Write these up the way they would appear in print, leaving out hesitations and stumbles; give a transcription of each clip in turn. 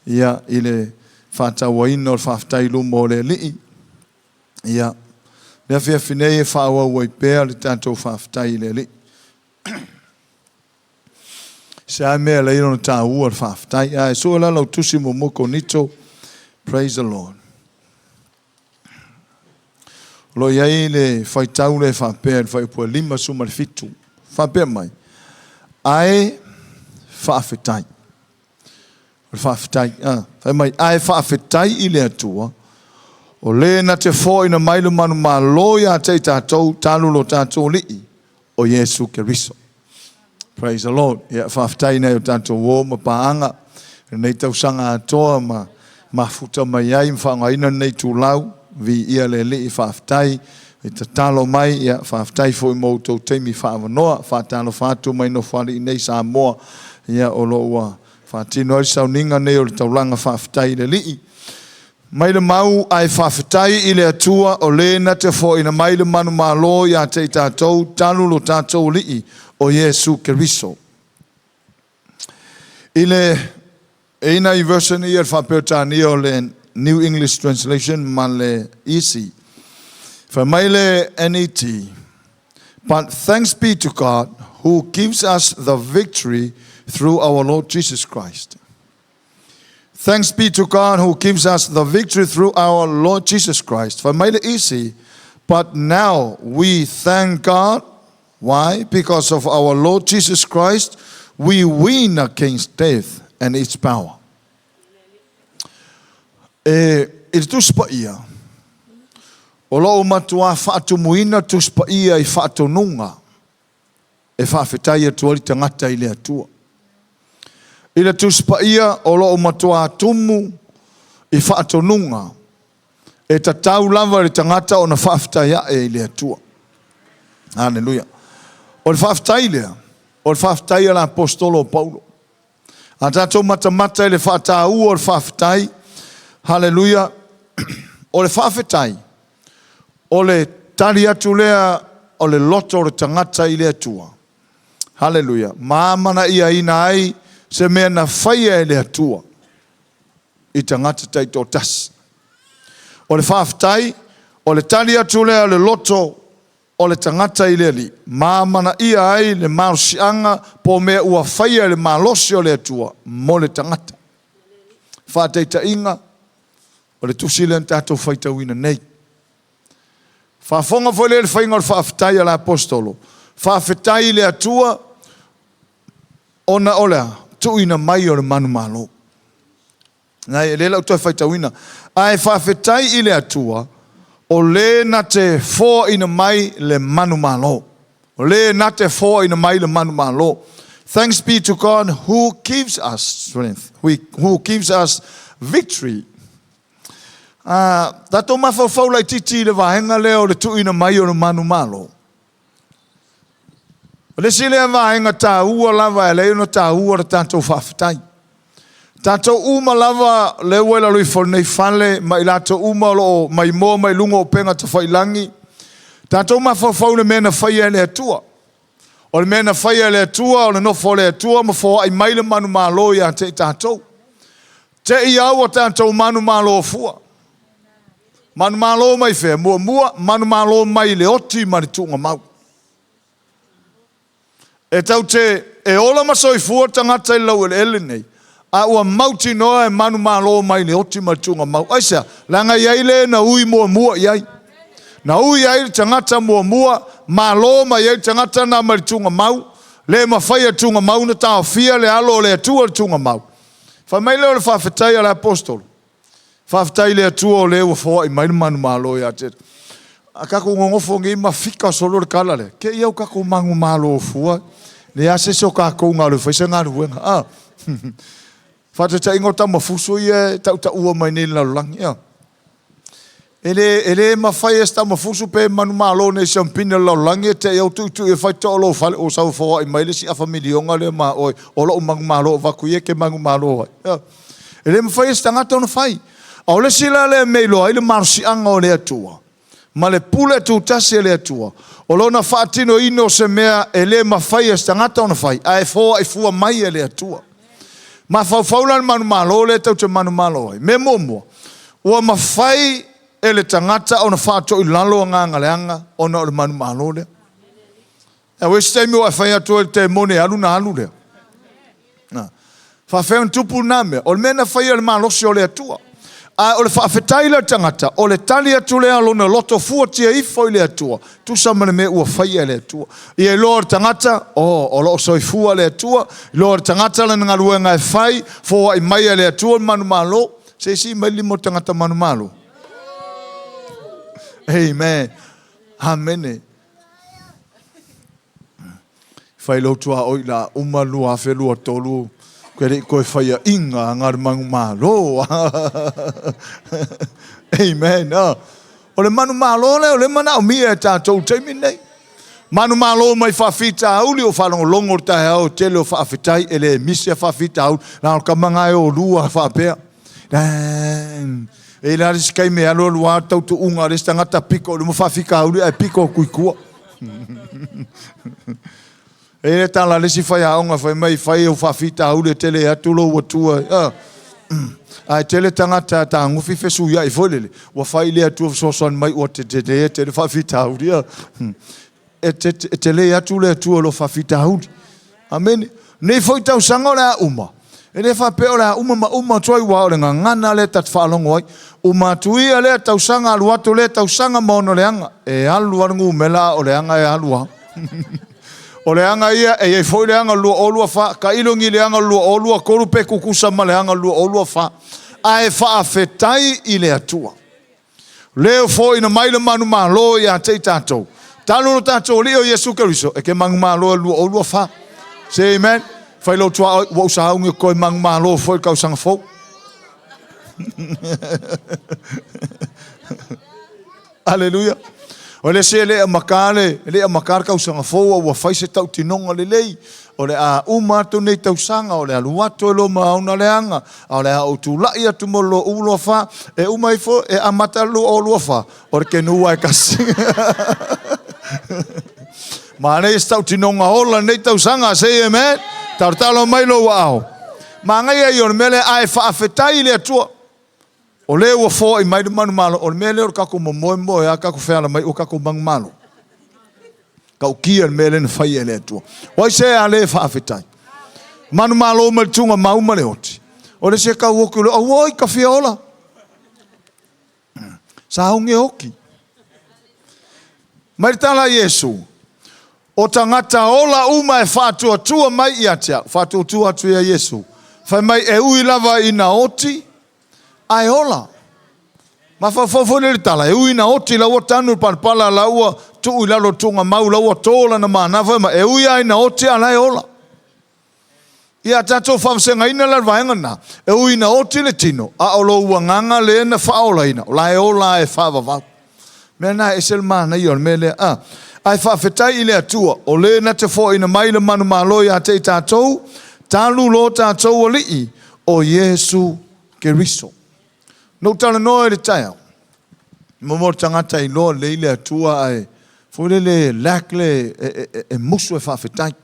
Ia, i le faatauaina o le faafetai i luma o le Alii. Ia, le afiafi nei e faaauau ai pea le tatou faafetai i le Alii. Se a mea lei ona taua le faafetai. Ae sue la lau tusi muamua Korinito. Praise the Lord. O lo o i ai le faitau lea e faapea i le fuaiupu e 57. Faapea mai, ae faafetai. O le faafetai. Ah, fai mai, ae faafetai i le Atua, o le na te foaina mai le manumalo ia te i tatou talu lo tatou Alii, o Iesu Keriso. Praise the Lord. Ia, faafetai nai o tatou uo ma paaga, lenei tausaga atoa ma mafuta mai ai ma faaaogaina lenei itulau, viia le Alii, faafetai i tatalo mai, ia faafetai foi mo outou taimi faaavanoa. Faatalofa atu mai Nofoalii nei Samoa, ia o lo o ua faatino ai le sauniga nei o le taulaga faafetai i le Alii. Mai le mau ae faafetai i le Atua o le na te foaina mai le manumalo ia te i tatou talu lo tatou Alii o Iesu Keriso. I le e i nai version ia le faa-Peretania o le New English Translation ma le Easy. Fai mai le NET, But thanks be to God who gives us the victory through our Lord Jesus Christ. Thanks be to God who gives us the victory through our Lord Jesus Christ. Fai mai le Easy, But now we thank God. Why? Because of our Lord Jesus Christ, we win against death and its power. E, i le Tusi Paia, o lo o matuā faatumuina Tusi Paia i faatonuga e faafetai atu ai le tagata i le Atua. I le Tusi Paia, o lo o matuā tumu i faatonuga e tatau lava i le tagata ona faafetai ae i le Atua. Haleluia. O le faafetai lea, o le faafetai a le Aposetolo o Paulo. A tatou matamata i le faataua o le faafetai, haleluia, o le faafetai, o le tali atu lea o le loto o le tagata i le Atua. Haleluia. Ma amanaiaina ai se mea na faia e le Atua i tagata taitoatasi. O le faafetai, o le tali atu lea o le loto o le tagata i le Alii, ma amanaia ai le malosiaga po o mea ua faia e le malosi o le Atua mo le tagata. Faataitaiga, o le tusi lea na tatou faitauina nei. Faafofoga foi lea i le faiga o le faafetai a le Aposetolo, faafetai i le Atua ona o le a? Tuuina mai o le manumalo. Nai, e le lau toe faitauina. Ae faafetai i le Atua, o le na te foaina mai le manumalo. O le na te foaina mai le manumalo. Thanks be to God who gives us strength, who gives us victory. Tatou mafaufau laititi i le vaega lea o le tuuina mai o le manumalo. O le isi lea vaega taua lava e ala ai ona taua le tatou faafetai. Tatou uma lava lea ua i lalo ifo o lenei fale ma i latou uma o lo o maimoa mai luga o upega tafailagi, tatou mafaufau i le mea na faia e le Atua. O le mea na faia e le Atua, o le nofo a le Atua ma foai mai le manumalo ia te i tatou. Te i au o tatou manumalo fua. Manumalo mai fea? Muamua, manumalo mai le oti ma le tuugamau. E tau te e ola ma soifua tagata i le laueleele nei, a ua mautinoa e manumalo mai le oti ma le tuugamau. Aisea? Leaga e i ai le na ui muamua i ai. Na ui ai le tagata muamua, malo mai ai le tagata na mai le tuugamau, le mafai e le tuugamau ona taofia le alo o le Atua i le tuugamau. Fai mai lea o le faafetai a le Aposetolo, Faafetai i le Atua o lea ua foai mai le manumalo ia te. A tatou nonofo nei ma fika solo le tala lea, te i au tatou manumalo fua, leai lava se isi o tatou na alu e fai se galuega. A Faataitaiga o tama fusu ia e tautaua mai nei i le lalolagi. A E le, e le mafai e se tama fusu pe manumalo nei i se siampini o le lalolagi e te i au tuitui e fai toa o lou fale, ua sau e foai mai le isi afa miliona lea ma oe, o lou manumalo o avatu ia e te manumalo ai. A E le mafai e se tagata ona fai. A o le isi la lea mea e iloa ai le malosiaga o le Atua, ma le pule tutasi a le Atua, o lona faatinoina o se mea e le mafai e se tagata ona fai, ae foai fua mai e le Atua. Mafaufau la i le manumalo lea tou te manumalo ai. Mea muamua, ua mafai e le tagata ona faatoilalo agaga leaga ona o le manumalo lea. Aua isi taimi ua e fai atu ai i le temone e alu ona alu lea. Na. Faafefea ona tupu lena mea? O le mea na faia e le malosi o le Atua. A o le faafetai la i le tagata, o le tali atu lea a lona loto fuatia ifo i le Atua, tusa ma le mea ua faia e le Atua. Ia iloa e le tagata, oh, o lo o soifua le Atua, iloa e le tagata lana galuega e fai, foai mai e le Atua le manumalo. Se i sii mai le lima o le tagata manumalo. Amen. Amene. Fai lou tuaoi la uma 2023 ke le i toe faiaʻiga a le manumalo. Amen. O le manumalo lea o lea e manaomia e tatou i le taimi lenei. Manumalo mai faafitauli o faalogologo i le taeao tele o faafetai e le misi a faafitauli. Na o le tama na e o lua faapea. E i la le isi taimi e alu alu lava tautuuga a le isi tagata pito i luma faafitauli ae pito atu i tua. E i ai le tala a le isi faiaoga fai mai, fai au faafitauli e tele atu lou atua. Ah. Ae tele tagata tagofi fesuiai foi lele, ua fai le Atua fesoasoani mai ua tetele tele faafitauli. Ah. E tele atu le Atua i lou faafitauli. Amene. Nei foi tausaga o le a uma. E le faapea o le a uma ma uma atu ai, aua o le gagana lea ta te faalogo ai. Uma atu ia lea tausaga, alu atu lea tausaga ma ona leaga. E alu lava le numera a o le aga e alu lava. O le aga ia, e i ai foi le aga 2024, tailo ni le aga 2023 pe tutusa ma le aga 2024. Ae faafetai i le Atua. Lea foaiina mai le manumalo ia te i tatou. Talu lo tatou Alii o Iesu Keriso, e ke manumalo e 2024. Say amen. Fai lou tuaoi, ua ou sauni e toe manumalo foi i le tausaga fou. Aleluia. O le isi e le amata le, e le amata le tausaga fou a ua fai se tautinoga lelei. O le a uma atu nei tausaga, o le alu atu e loa ma ona leaga, a o le a ou tulai atu mo le 2024, e uma ifo, e amata le 2024, o le kenu lava e tasi. Manaia se tautinoga ola lenei tausaga, say amen. Talotalo mai lou aao. Manaia ia o le mea lea, ae faafetai i le Atua. O lea ua foai mai le manumalo, o le mea lea o le tatou momoe moe lava tatou feala mai ua tatou manumalo. Tautia le mea lea na faia e le Atua. O ai se a le faafetai? Manumalo mai le tugamau ma le oti. O le isi e tau oti o le auoi ka fia ola. Sauni e oti. Mai le tala a Iesu, o tagata ola uma e faatuatua mai ia te au, faatuatua atu ia Iesu, fai mai e ui lava ina oti, ae ola. Mafaufau foi lea i le tala, e ui ina oti la ua tanu i le palapala, la ua tuu i lalo o le tuugamau, la ua to lana mana, fai mai, e ui lava ina oti a la e ola. Ia tatou faavasegaina la le vaega lena, e ui ina oti le tino, a o lou agaga lea na faaolaina, o la e ola e faavavau. Mea lena e ese le manaia o le mea lea. A, ae faafetai i le Atua, o le na te foaiina mai le manumalo ia te i tatou, talu lo tatou Alii, o Iesu Keriso. Na ou talanoa i le taeao, mo le tagata e iloa lelei le Atua ae foi lele lack le e musu e faafetai.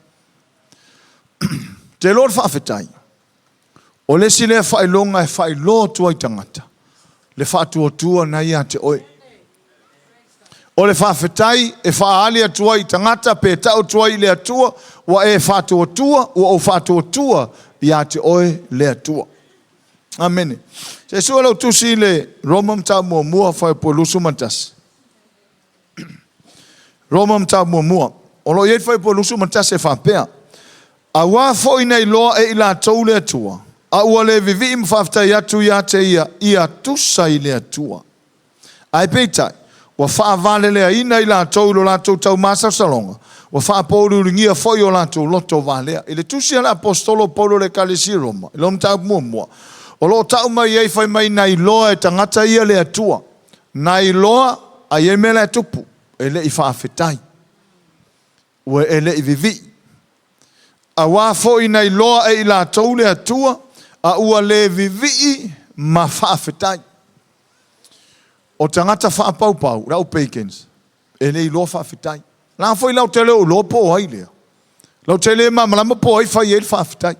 Te iloa le faafetai, o le isi lea faailoga e faailoa atu ai i tagata le faatuatua na ia te oe. O le faafetai e faaali atu ai i tagata pe tau atu ai i le Atua, ua e faatuatua, ua ou faatuatua ia te oe le Atua. Amene. Se i sue lau tusi i le Roma mataupu muamua, fuaiupu 21. Roma mataupu muamua. O lo o i ai le fuaiupu 21 e faapea, Auā foi na iloa e i latou le Atua, a ua le vivii ma faafetai atu ia te ia, ia tusa i le Atua. Ae peitai, ua faavaleleaina i latou i lo latou taumasalosaloga, ua faapouliuligia foi o latou loto valea. I le tusi a le Aposetolo o Paulo i le Ekalesia i Roma, i lona mataupu muamua, o lo o tau mai ai fai mai na iloa e tagata ia le Atua, na iloa a i ai mea la e tupu, e le i faafetai, ua e le i vivii. Auā foi na iloa e i latou le Atua, a ua le vivii ma faafetai. O tagata faapaupau, le au pagans, e le iloa faafetai. La foi latou te le o iloa po o ai lea. Latou te le malamalama po o ai fai ai le faafetai.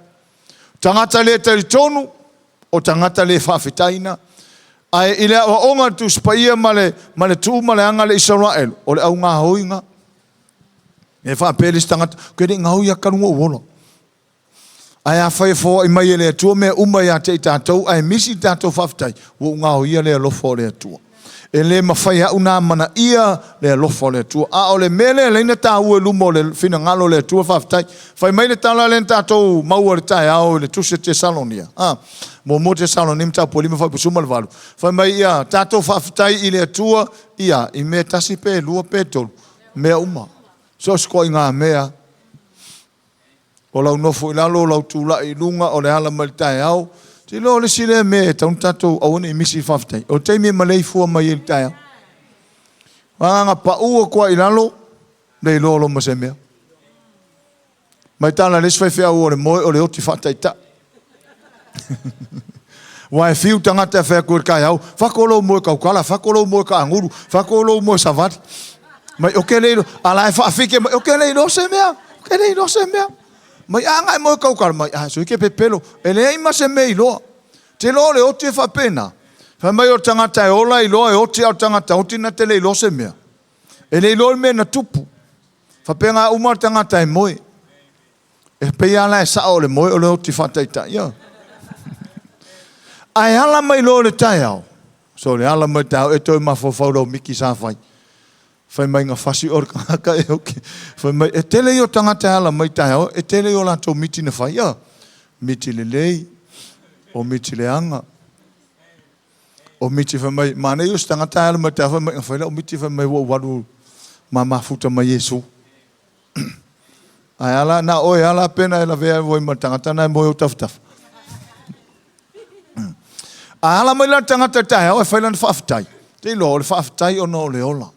Tagata le talitonu, o tagata le faafetai na. Ae i le aoaoga a le Tusi Paia ma le, ma le tu ma le aga a le Isaraelu, o le augaoiga. E faapea le isi tagata, ou te le i gaoi lava talu ona ou ola. Ae afai e foai mai e le Atua mea uma ia te i tatou, ae misi le tatou faafetai, ua ou gaoia le alofa o le Atua. E le mafai e au ona amanaia le alofa o le Atua. A o le mea lea e ala ai ona taua i luma o le finagalo o le Atua, faafetai. Fai mai le tala lea na tatou maua i le taeao i le Tusi a Tesalonia, a, Muamua Tesalonia mataupu e 5 fuaiupu 18, fai mai ia tatou faafetai i le Atua ia i mea e tasi pe lua pe tolu, mea uma. So o se ituaiga mea. O lau nofo i lalo, o lau tulai i luga, o le ala mai le taeao. Ou te iloa o le isi lea mea e tatau ona tatou aua ne i misi le faafetai, o le taimi e maleifua mai ai i le taeao. Aua na pau atu lava i lalo, le iloa loa ma se mea. Mai tala a le isi faifeau o le moe o le oti faataitai. Aua e fiu tagata e fai atu i le taeao, fako lou moe tautala, fako lou moe taagulu, fako lou moe savali. Mai ou te le iloa, a la e faafike mai, ou te le iloa se mea, ou te le iloa se mea. Mai a na e moe tautala, mai a sui ke pepelo, e leai ma se mea iloa. Te iloa o le oti e faapena. Fai mai o le tagata e ola iloa e oti, a o le tagata oti na te le iloa se mea. E le iloa le mea na tupu. Faapena uma le tagata e moe. E pei lava la e sao o le moe o le oti faataitai. Ioe. Ae ala mai loa i le taeao, so le ala mai le taeao e toe mafaufau lau miki sa fai. Fai mai na fasi oe le tagata e oki. Fai mai e tele ia o tagata e ala mai taeao, e tele ia o latou miti na fai. Ioe. Miti lelei, o miti leaga. O miti fai mai, manaia o se tagata e ala mai taeao fai mai na fai lau miti fai mai ua ou alu ma mafuta ma Iesu. Ae a la, na o oe lava la pe na e lavea ai ma le tagata na e moe ou tafatafa. A ala mai la le tagata i le taeao e fai lana faafetai, te iloa o le faafetai ona o le ola.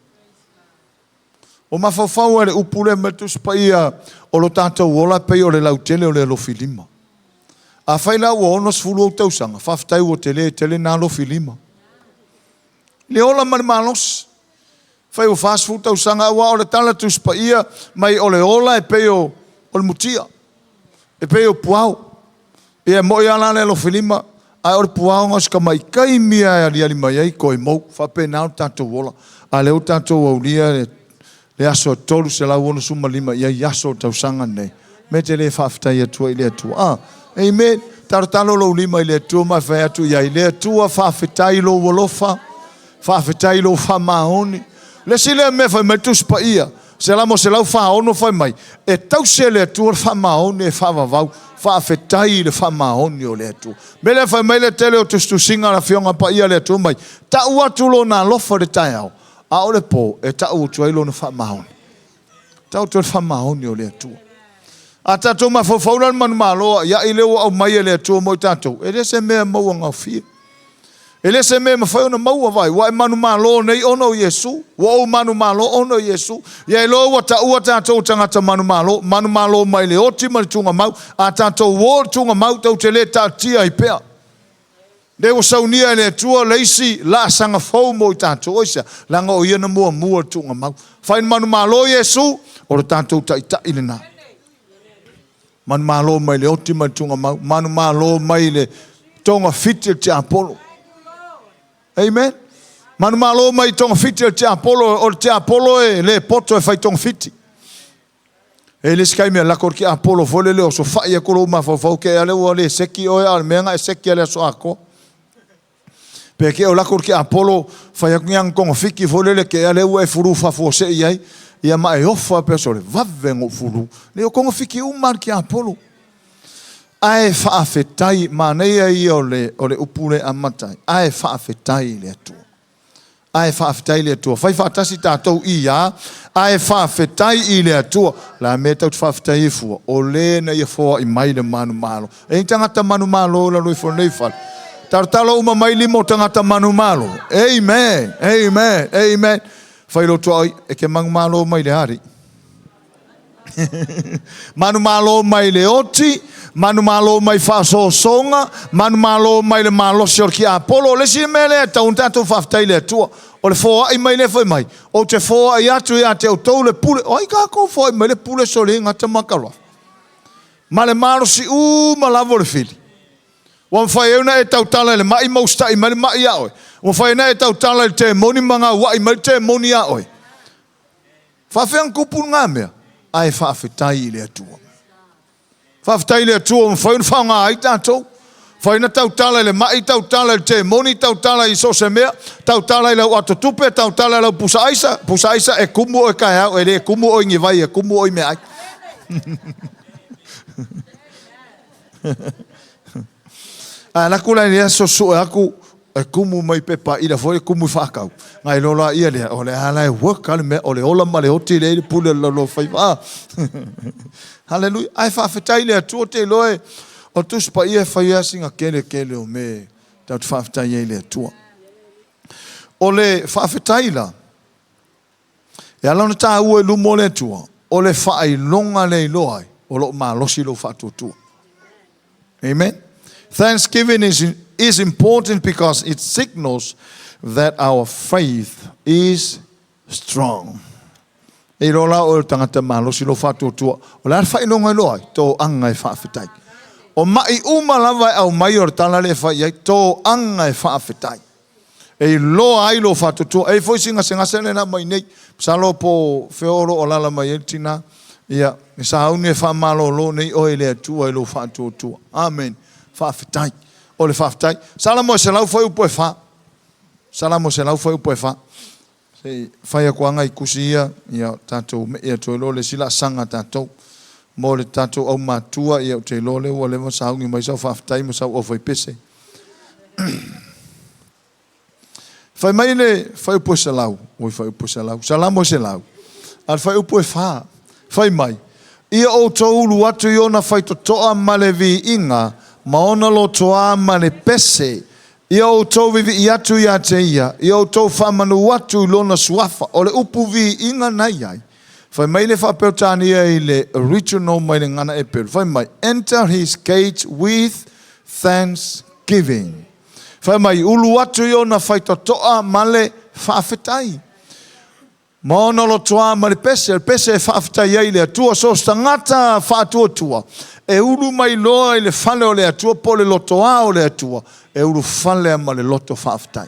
Ua mafaufau lava i le upu lea mai le Tusi Paia o lo tatou ola pei o le lautele o le alofilima. Afai la ua 60 ou tausaga, faafetai ua tele tele na alofilima. Le ola ma le malosi. Fai ua 40 tausaga, aua o le tala Tusi Paia mai o le ola e pei o le mutia, e pei o puao. Ia e moi lava la le alofilima, ae o le puao na o si tamai taimi lava e aliali mai ai toe mou. Faapena lo tatou ola. A o lea ua tatou aulia le le aso e 365 i ai aso o le tausaga lenei, me te le faafetai atu ai i le Atua. Ah, amen. Talotalo lou lima i le Atua ma e fai atu i ai, Le Atua, faafetai i lou alofa, faafetai i lou faamaoni. Le isi lea mea fai mai le Tusi Paia, Salamo 146 fai mai, e tausi e le Atua le faamaoni e faavavau. Faafetai i le faamaoni o le Atua. Mea lea fai mai le tele o tusitusiga a le Afioga Paia a le Atua mai, tau atu lona alofa i le taeao, A o le po e tau atu ai lona faamaoni. Tau atu ai le faamaoni o le Atua. A tatou mafaufau la i le manumalo a'ia'i lea ua aumai e le Atua mo i tatou, e le se mea e maua gaofie. E le se mea e mafai ona maua, vaai, ua e manumalo nei ona o Iesu. Ua ou manumalo ona o Iesu. Ia iloa ua taua tatou o tagata manumalo, manumalo mai le oti ma le tugamau. A tatou o i le tugamau, tou te le taatia ai pea. Lea ua saunia e le Atua le isi laasaga fou mo i tatou. Aisea? Leaga o Ia na muamua i le tuugamau. Fai na manumalo Iesu, o le tatou Taitai lena. Manumalo mai le oti ma le tuugamau. Manumalo mai le togafiti a le tiapolo. Amen. Manumalo mai togafiti a le tiapolo, o le tiapolo e le poto e fai togafiti. E le isi taimi e lako le tiapolo foi lele osofai atu lou mafaufau te ale ua le seki oe a o le mea na e seki a le aso atoa. Pe ke o lako le tiapolo fai atu ni ana togafiti foi lele te ale ua e fulu faafuasei ai ia ma e ofa pea sole vave ona ou fulu. Le o togafiti uma a le tiapolo. Ae faafetai, manaia ia o le, o le upu lea e amata ai, ae faafetai i le Atua. Ae faafetai i le Atua. Fai faatasi tatou i a, ae faafetai i le Atua. La mea tatou te faafetai ai fua, o le na ia foai mai le manumalo. E i ai tagata manumalo i lalo ifo o lenei fale. Talotalo uma mai lima o tagata manumalo. Amen. Amen. Amen. Fai lou tuaoi, e te manumalo mai le Alii. Manumalo mai le oti, manumalo mai faasoasoga, manumalo mai le malosi o le tiapolo. O le isi mea lea e tatau ona tatou faafetai i le Atua, o le foai mai lea fai mai, ou te foai atu ia te outou le pule. O ai tatou foai mai le pule solia gata ma talofa? Ma le malosi uma lava o le fili. Ua mafai ai ona e tautala i le mai ma usitai mai le mai ia oe. Ua mafai ai ona e tautala i le temoni ma gauai mai le temoni ia oe. Faafefea ona tupu lena mea? Ae faafetai i le Atua. Faafetai i le Atua ua mafai ona faaaoga ai tatou. Mafai ona tautala i le mai, tautala i le temoni, tautala i so o se mea, tautala i lau atotupe, tautala i lau pusa aisa. Pusa aisa e kumu oe taeao, e le kumu oe i ni vai, e kumu oe i meaai. Ae alu atu la i le aso sue atu e kumu mai pepa ila foi e kumu i faatau. Na iloa loa ia lea, o le a la e work a le mea, o le ola ma le oti lea i le pule o le Laulau-a-Faiva. Ah. Haleluia. Ae faafetai i le Atua, ou te iloa e, o le Tusi Paia e fai lava sina tele tele o mea tatou te faafetai ai i le Atua. O le faafetai la, E ala ona taua i luma o le Atua, o le faailoga lea iloa ai o lo o malosi lou faatuatua. Amen. Thanksgiving is important because it signals that our faith is strong. E iloa la oe o le tagata malosi lou faatuatua. O le a le faailoga iloa ai? Toaga e faafetai. O mai uma lava e aumai o le tala lea e fai i ai, toaga e faafetai. E iloa ai lou faatuatua. E i ai foi si gasegase lea na aumai nei. Masalo po o fea o lo o alaala mai ai le tina. Ia, e sauni e faamalolo nei oe i le Atua i lou faatuatua. Amene. Faafetai. O le faafetai. Salamo e 104. Salamo e 104. Se i fai atu lava nai tusi ia, ia tatou me'i atu ai loa le isi laasaga a tatou. Mo le tatou aumatua, ia ou te iloa lea ua leva sauni mai sau faafetai ma sau aufaipese. Fai mai le fuaiupu e 100, oi fuaiupu e 100, Salamo e 100, a le fuaiupu e 4, fai mai, Ia outou ulu atu i ona faitotoa ma le viiga, ma ona lotoa ma le pese. Ia outou vivii atu ia te ia, ia outou faamanu atu i lona suafa. O le upu viiga na i ai, fai mai le faa-Peretania i le original mai le gagana Eperu, fai mai, Enter his gates with thanksgiving. Fai mai, ulu atu i ona faitotoa ma le faafetai. Ma ona lotoa ma le pese, o le pese e faafetai ai i le Atua, so o se tagata faatuatua, e ulu mai loa i le fale o le Atua po o le lotoa o le Atua, e ulufale lava ma le loto faafetai.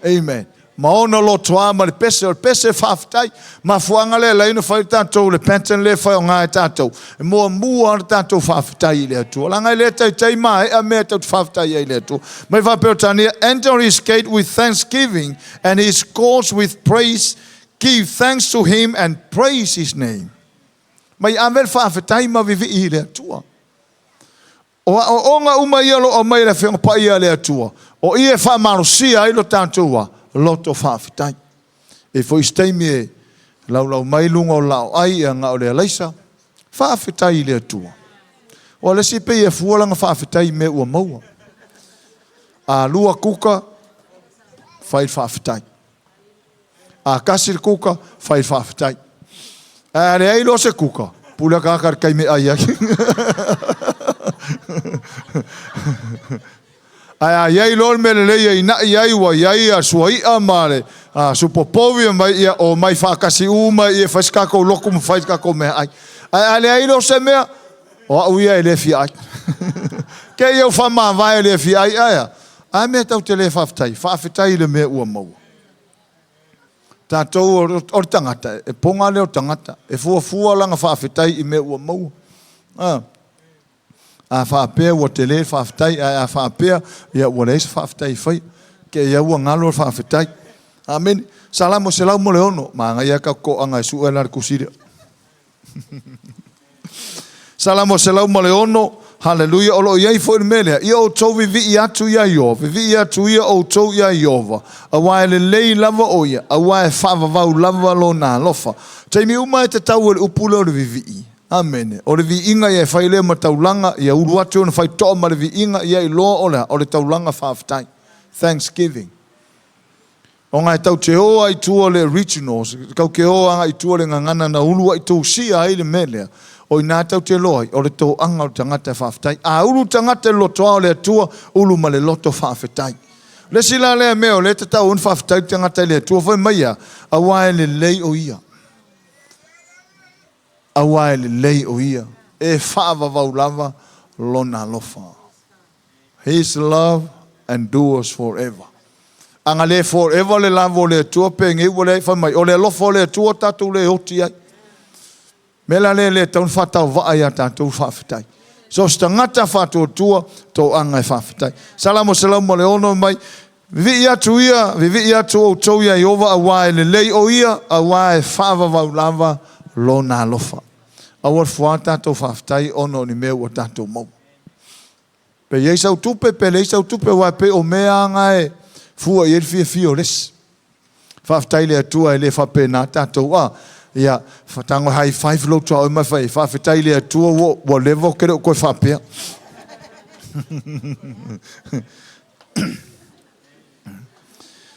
Amen. Ma ona lotoa ma le pese, o le pese e faafetai. Mafuaaga lea e ala ai ona fai tatou le pattern lea e faaaoga e tatou, e muamua lava le tatou faafetai i le Atua. Leaga e le taitai maea mea tatou te faafetai ai i le Atua. Mai faa-Peretania, enter his gate with thanksgiving and his courts with praise, give thanks to him and praise his name. Mai ave le faafetai ma vivii i le Atua. O aoaoga uma ia o lo o aumai e le Afioga Paia a le Atua, o i e faamalosia ai lo tatou a loto faafetai. E foi se taimi e laulau mai luga o laoai ia na o le alaisa, faafetai i le Atua. O le isi pei e fua lana faafetai i mea ua maua. A lua kuka, fai le faafetai. A tasi le kuka, fai le faafetai. Ae a leai loa se kuka, pule akaaka i le taimi e ai ai. Ae a i ai loa le mea lelei e ina'i ai, ua i ai a suai'a ma le supopovi ma ia omai faatasi uma ia fai se tatou lotu ma fai se tatou meaai. Ae a leai loa se mea, o au ia e le fia ai. Kei au faamavae e le fia ai, ae a? A mea tatou te le faafetai? Faafetai i le mea ua maua. Tatou o le tagata, e poga lea o le tagata, e fuafua lana faafetai i mea ua maua. A, a faapea ua tele le faafetai, ae a faapea ia ua leai se faafetai e faia, kei au ua galo le faafetai. Amene. Salamo 106, manaia lava tatou toaga e sue la le tusi lea. Salamo 106, Haleluia, o lo o i ai foi le mea lea, ia outou vivii atu iā Ieova, vivii atu ia outou iā Ieova, aua e lelei lava o ia, aua e faavavau lava lona alofa. Taimi uma e tatau ai le upu lea o le vivii. Amene. O le viiga ia e fai lea ma taulaga, ia ulu atu ona faitotoa ma le viiga, ia iloa o le a? O le taulaga faafetai. Thanksgiving. Ona e tau te o lava i tua le originals, e tau te o agai i tua le gagana na uluai tusia ai le mea lea, o i ina tau te iloa ai, o le toaga o le tagata e faafetai. A ulu le tagata i le lotoa o le Atua, ulu ma le loto faafetai. O le isi la lea mea o lea e tatau ai ona faafetai le tagata i le Atua, fai mai a, aua e lelei o Ia. Aua e lelei o Ia. E faavavau lava Lona alofa. His love endures forever. A na le forever le love o le Atua penei ua leai, fai mai, o le alofa o le Atua tatou le oti ai. Mea la lea e le tatau ona faatauvaa ia tatou faafetai. So o se tagata faatuatua toaga e faafetai. Salamo 106 mai, Vivii atu ia, vivii atu outou iā Ieova auā e lelei o ia, auā e faavavau lava lona alofa. Aua le fuā tatou faafetai ona o ni mea ua tatou maua. Pe i ai sau tupe, pe leai sau tupe, aua e pei o mea lava na e fua i ai le fiafia o le isi. Faafetai i le Atua e le faapena tatou a. Ia, tago e high five lou tuaoi ma fai, faafetai i le Atua ua, ua leva ou te le o toe faapea.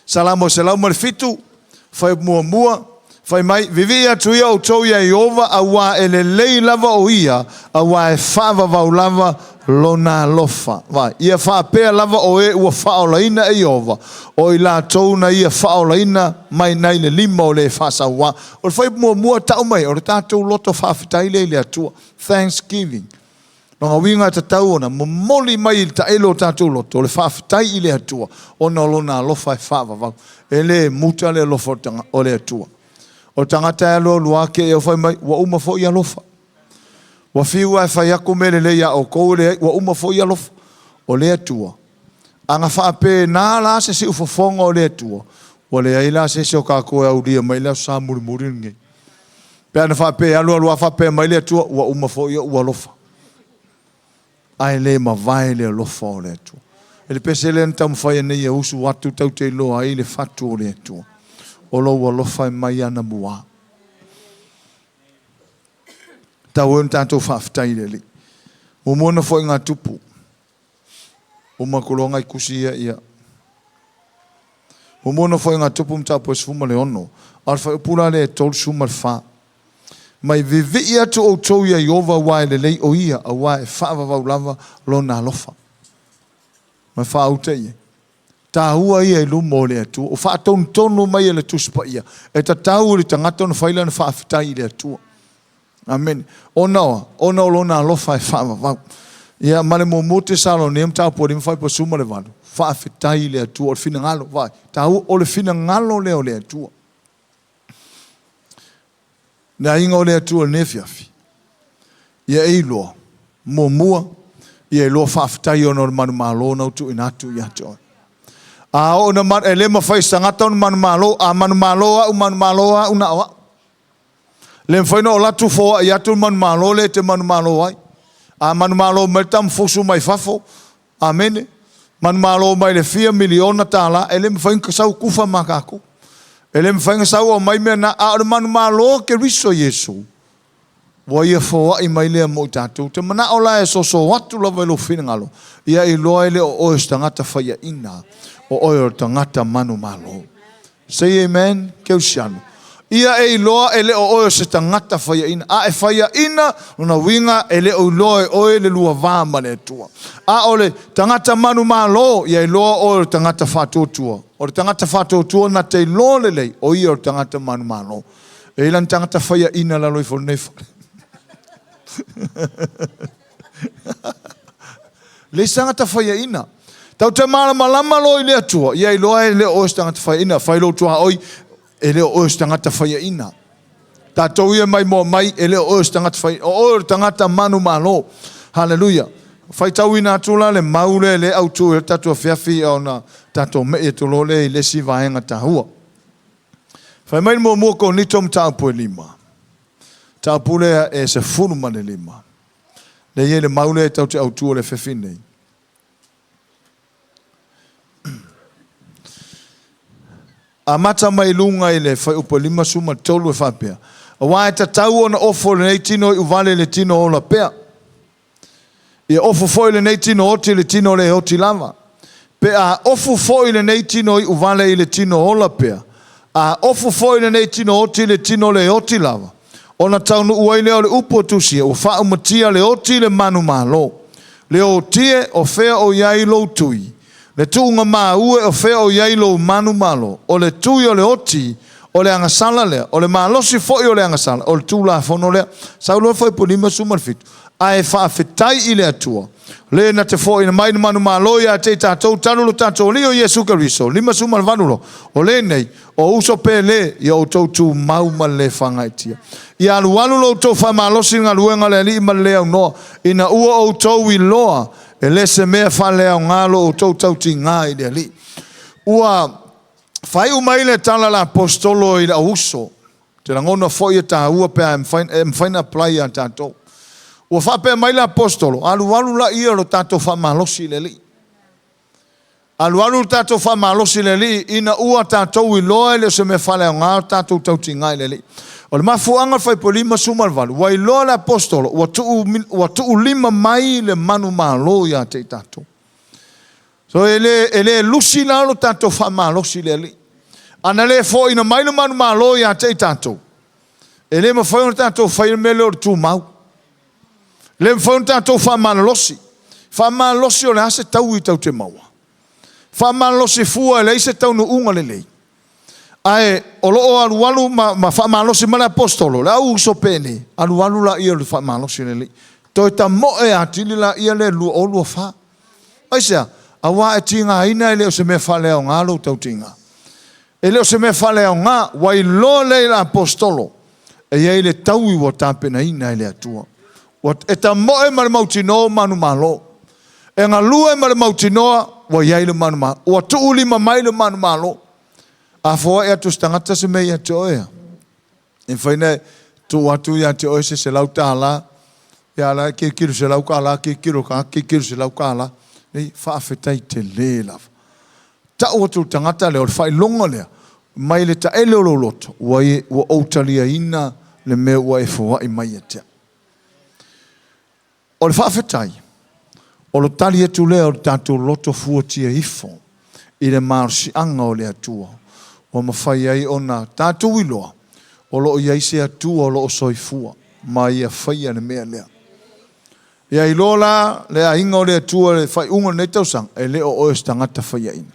Salamo 107, fai muamua, fai mai, Vivii atu ia outou iā Ieova, auā e lelei lava o ia, auā e faavavau lava lona alofa. Vai, ia faapea lava o e ua faaolaina e Ieova, o i latou na ia faaolaina mai nai le lima o le faasauā. O le fai muamua e tau mai, o le tatou loto faafetai lea i le Atua. Thanksgiving. Lona uiga e tatau ona momoli mai i le taelo o tatou loto le faafetai i le Atua ona o Lona alofa e faavavau. E le muta le alofa o le Atua. O le tagata e alualu lava te i fai mai, ua uma foi alofa. Ua fiu lava e fai atu mea lelei ia outou, e leai, ua uma foi alofa o le Atua. A na faapena la se siufofoga o le Atua, ua leai la se isi o tatou e aulia mai le Aso Sa mulimuli lenei. Pe ana faapea e alu alu lava faapea mai le Atua, ua uma foi ou alofa. Ae le mavae le alofa o le Atua. E le pese lea na taumafai nei e usu atu tatou te iloa ai le fatu o le Atua. O lou alofa e mai anamua. Tau ai ona tatou faafetai i le Alii. Muamua ona foi ngā tupu. Uma atu loa nai tusi ia, ia. Muamua ona foi ngā tupu mataupu e 16, a o le fuaiupu la lea e 34. Mai vivii atu outou iā Ieova auā e lelei o ia, auā e faavavau lava lona alofa. Ma faauta i ai. Taua ia i luma o le Atua. O faatonutonu mai e le Tusi Paia, e tatau i le tagata ona fai lana faafetai i le Atua. Amene. Ona o a? Ona o Lona alofa e faavavau. Ia, ma le muamua Tesalonia mataupu e 5 fuaiupu 18, faafetai i le Atua. O le finagalo, vaai, taua, o le finagalo lea o le Atua. Le aiga o le Atua i lenei afiafi, ia e iloa, muamua, ia iloa faafetai ona o le manumalo na ua tuuina atu ia te oe. A oo ina, e le mafai e se tagata ona manumalo, a manumalo au, manumalo au na o au. Le mafai ona ou alu atu foai atu le manumalo lea e te manumalo ai. A manumalo mai le tamafusu mai fafo, amene, manumalo mai le fia miliona tala, e le mafai ona sau tufa ma tatou. E le mafai ona sau aumai mea na, a o le manumalo o Keriso Iesu, ua ia foai mai lea mo i tatou. Ou te manao la e soso atu lava i lou finagalo, ia iloa e le o oe o se tagata faiaina, o oe o le tagata manumalo. Say amen, Keusiano. Ia e iloa e le o oe o se tagata faiaina. A e faiaina, lona uiga e le o iloa e oe le lua va ma le Atua. A o le tagata manumalo, ia iloa oe o le tagata faatuatua. O le tagata faatuatua na te iloa lelei, o ia o le tagata manumalo. E i ai la ni tagata faiaina i lalo ifo o lenei fale? Leai se tagata faiaina. Tatou te malamalama loa i le Atua, ia iloa e le o oe se tagata faiaina. Fai lou tuaoi, e le o oe se tagata faiaina. Tatou ia mai moa mai, e le o oe se tagata faiaina. O oe o le tagata manumalo. Haleluia. Faitauina atu la le mau lea e autu i le tatou afiafi ona tatou me'i atu loa lea i le isi vaega taua. Fai mai le muamua Korinito mataupu e 5. Mataupu lea e 15. Lea e i ai le mau lea e tatou te autu o le afiafi nei. Amata mai luga i le fuaiupu e 53 e faapea, Aua e tatau ona ofo lenei tino iuvale i le tino ola pea. Ia ofu foi lenei tino oti i le tino le oti lava. Pe a ofu foi lenei tino iuvale i le tino ola pea, a ofu foi lenei tino oti i le tino le oti lava, ona taunuu ai lea o le upu a Tusia, ua faaumatia le oti i le manumalo. Le oti e, o fea o i ai lou tui? Le tuuga maue o fea o i ai lou manumalo? O le tui o le oti, o le agasala lea, o le malosi foi o le agasala, o le Tulafono lea. Sau loa fuaiupu 57. Ae faafetai i le Atua, le na te foaina mai le manumalo ia te i tatou talu lo tatou Alii o Iesu Keriso. 58 loa, O lenei, o uso pele, ia outou tumau ma le le faagaeetia. Ia alualu lo outou faamalosi i le galuega a le Alii ma le le aunoa, ina ua outou iloa e le se mea faaleaoga lo outou tautiga i le Alii. Ua faaiu mai le tala a le Aposetolo i le au uso, ou te lagona foi e taua pe a e mafai ona apply ia tatou. Ua faapea mai le Aposetolo, alualu laia o le tatou faamalosi i le Alii. Alualu le tatou faamalosi i le Alii ina ua tatou iloa e le o se mea faaleaoga le tatou tautiga i le Alii. O le mafuaaga o le Fuaiupu 58, ua iloa le Aposetolo ua tuu, ua tuulima mai le manumalo ia te i tatou. So e le, e le lusi la lo tatou faamalosi i le Alii. A na le foaina mai le manumalo ia te i tatou, e le mafai ona tatou faia le mea lea o le tumau. E le mafai ona tatou faamalolosi. Faamalolosi o le a se taui tatou te maua? Faamalolosi fua e leai se taunuuga lelei. Ae o lo o alualu ma, ma faamalosi mai le Aposetolo, le au uso pele, alualu laia o le faamalosi lelei. Toe tamoe atili laia le 2024. Aisea? Aua e tigaina e le o se mea faaleaoga lou tautiga. E le o se mea faaleaoga, ua iloa lea i le Aposetolo, e i ai le taui ua tapenaina e le Atua. Ua e tamoe ma le mautinoa o manumalo. E galue ma le mautinoa ua i ai le manumalo. Ua tuulima mai le manumalo. A foai atu se tagata se mea ia te oe, e mafai ona tuu atu ia te oe se $100, ia la e tilotilo $100, tilotilo tagata, tilotilo $100. Nei, faafetai tele lava. Tau atu i le tagata lea, o le faailoga lea, mai le taele o lou loto, ua, ua ou taliaina le mea ua e foai mai ia te au. O le faafetai, o le tali atu lea o le tatou loto fuatia ifo i le malosiaga o le Atua, ua mafai ai ona tatou iloa o lo o i ai se Atua o lo o soifua ma Ia faia le mea lea. Ia iloa la le aiga o le Atua i le faaiuga o lenei tausaga, e le o oe o se tagata faiaina.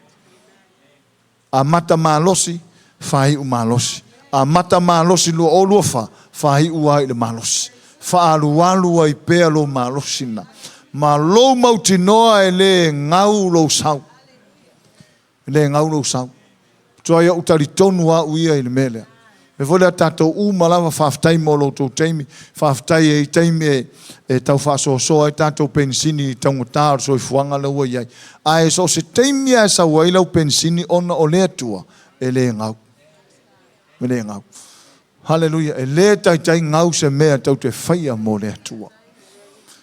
Amata malosi, faaiu malosi. Amata malosi 2024, faaiu lava i le malosi. Faaalualu ai pea lou malosi lena. Ma lou mautinoa e le gau lou sau. E le gau lou sau. Tuai ou talitonu au ia i le mea lea. E foi lea tatou uma lava faafetai mo lo outou taimi. Faafetai e i taimi e, e tau faasoasoa ai tatou penisini i taugata o le soifuaga lea ua i ai. Ae so o se taimi lava e sau ai lau penisini ona o le Atua, e le gau. E le gau. Haleluia. E le taitai gau se mea tou te faia mo le Atua.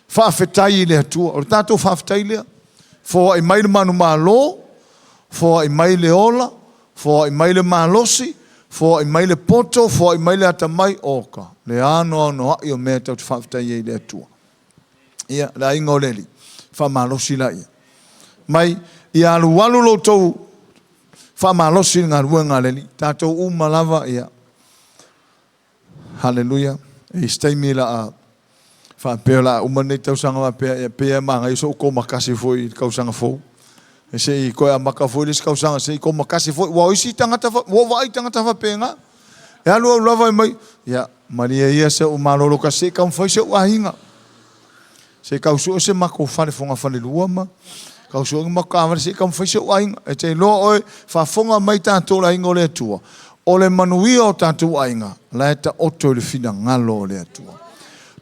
Faafetai i le Atua. O le tatou faafetai lea. Foai mai le manumalo, foai mai le ola, foai mai le malosi, foai mai le poto, foai mai le atamai. Oka, le anoanoai o mea tou te faafetai ai i le Atua. Ia, le aiga o le Alii, faamalosi laia. Mai, ia alualu lo outou faamalosi i le galuega a le Alii. Tatou uma lava, ia, Haleluia. E i se taimi la a faapea o le a uma lenei tausaga faapea, e pei e manaia so'u koma tasi foi i le tausaga fou. E se i toe amata foi le isi tausaga, se i koma tasi foi. Ua o isi tagata, ua ou vaai i tagata faapena. E alu alu lava e mai, ia, malie ia se ou malolo tasi se i taumafai se ou aiga. Se i tau sue se matou fale fogafalelua ma tau sue ni matou taavale se i taumafai se ou aiga. E te iloa oe, faafofoga mai tatou le aiga o le Atua, o le manuia o tatou aiga, la e taoto i le finagalo o le Atua.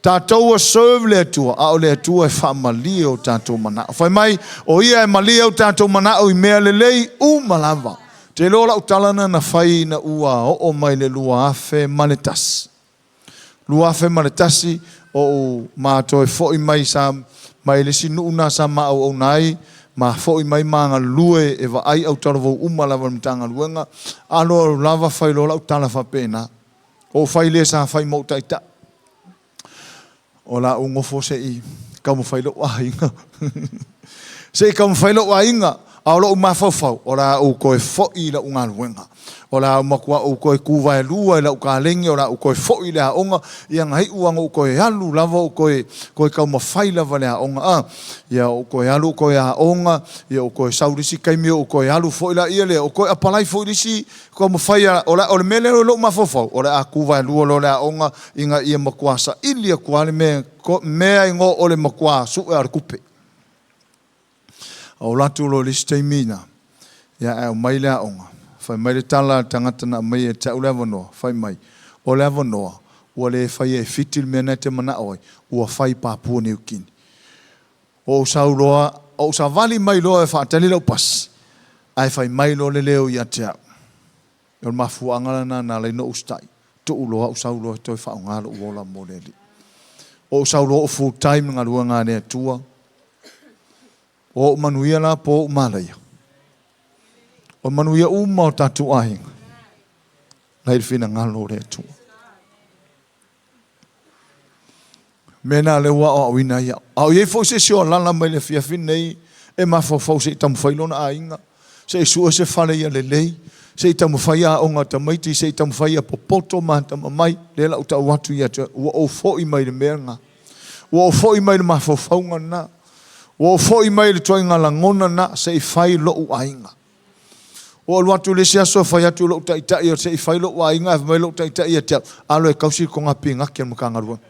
Tatou ua serve le Atua, a o le Atua e faamalie o tatou manao. Fai mai, o ia e malie o tatou manao i mea lelei uma lava. Te iloa lau tala na na fai ina ua oo mai le 2001. 2001, ou ma toe foi mai sa mai le isi nuu na sa ma auauna ai, ma foi mai ma galulue e vaai autalavou uma lava o le Matagaluega. Alo lava fai loa lau tala faapena. Ou fai lea sa fai ma ou taitai. O la ou nofo se i taumafai lou aiga. Se i taumafai lou aiga. A o lou mafaufau, o le a ou toe foi i lau galuega. O le a matua ou toe tuvaelua i lau kalegi, o le a ou toe foi i le aoga, ia na iu lava ina ou toe alu lava ou toe, toe taumafai lava i le aoga. A, ia ou toe alu ou toe aoga, ia ou toe sau i le isi taimi ou toe alu foi laia lea, ou toe apalai foi i le isi taumafai a, o le, o le mea lea i lou mafaufau, o le a tuvaelua loa le aoga ina ia matua saili atu lava le mea, mea igoa o le matua sue lava o le tupe. Ou alu atu loa i le isi taimi ina, ia ae aumai le aoga. Fai mai le tala a le tagata na aumaia ia te au le avanoa, fai mai, O le avanoa, ua le faia e Fiti le mea na e te manao ai, ua fai i Papua Niu Kini. Ou sau loa, ou savali mai loa e faatali lau pasi, ae fai mai loa le leo ia te au. O le mafuaaga lena na ala ai ona ou usitai, tuu loa au sau loa e toe faaaoga lou ola mo le Alii. Ou sau loa ou full time i le galuega a le Atua. O ou manuia la po o ou malaia? O manuia uma o tatou aiga la i le finagalo o le Atua. Mea na lea ua aoaoina ai au. A o i ai foi se isi o alala mai le afiafi nei e mafaufau se i taumafai lona aiga, se i sue se fale ia lelei, se i taumafai aoga a tamaiti, se i taumafai ia popoto ma atamamai, lea la ou tau atu ia te oe, ua ou foi mai le mea lena. Ua ou foi mai le mafaufauga lena. Ua ou foi mai le ituaiga lagona lena, se i fai lou aiga. Ua ou alu atu i le isi aso fai atu i lou taitai se i fai lou aiga, ae fai mai lou taitai ia te au, Alo e tausi le toga pinati a le Matagaluega.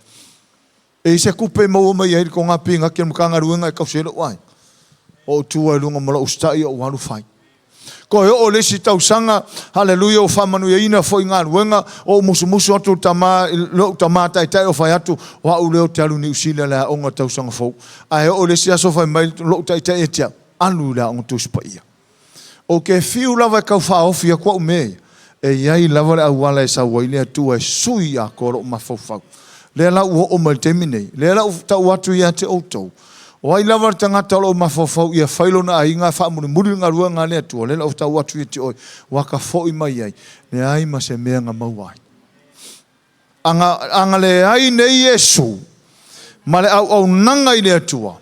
E i ai se tupe e maua mai ai le toga pinati a le Matagaluega e tausi ai lou aiga? Ou tu ai i luga ma lou usitai ou alu fai. Toe oo le isi tausaga, haleluia, ua faamanuiaina foi i galuega, ou musumusu atu i le tama, i lou tama taitai ou fai atu, o au lea ou te alu i Niu Sila i le aoga tausaga fou. Ae oo i le isi aso fai mai lou taitai ia te au, alu i le aoga Tusi Paia. Ou te fiu lava e tau faaofi atu au mea ia, e i ai lava le auala e sau ai le Atua e sui atoa lou mafaufau. Lea la ua oo mai i le taimi nei, lea la ua tau atu ia te outou, o ai lava le tagata o lo o mafaufau ia fai lona aiga ae faamulimuli le galuega a le Atua, lea la ua tau atu ia te oe, ua ta foi mai ai, leai ma se mea na maua ai. A na leai nei Iesu ma le auaunaga i le Atua,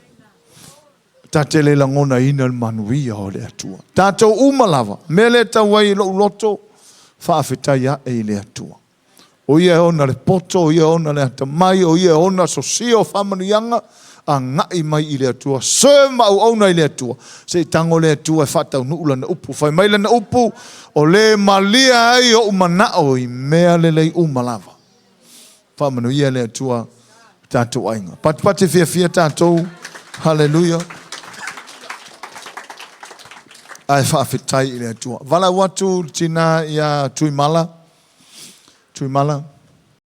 ta te le lagonaina le manuia o le Atua. Tatou uma lava, mea lea e tau ai i lou loto, faafetai ae i le Atua. O ia e ona le poto, o ia e ona le atamai, o ia e ona sosia o faamanuiaga, agai mai i le Atua, serve ma auauna i le Atua, se i tago le Atua e faataunuu lana upu. Fai mai lana upu, o le malia ai ou manao i mea lelei uma lava. Faamanuia le Atua i tatou aiga. Patipati fiafia tatou. Haleluia. Ae faafetai i le Atua. Valaau atu le tina ia Tuimala. Tuimala.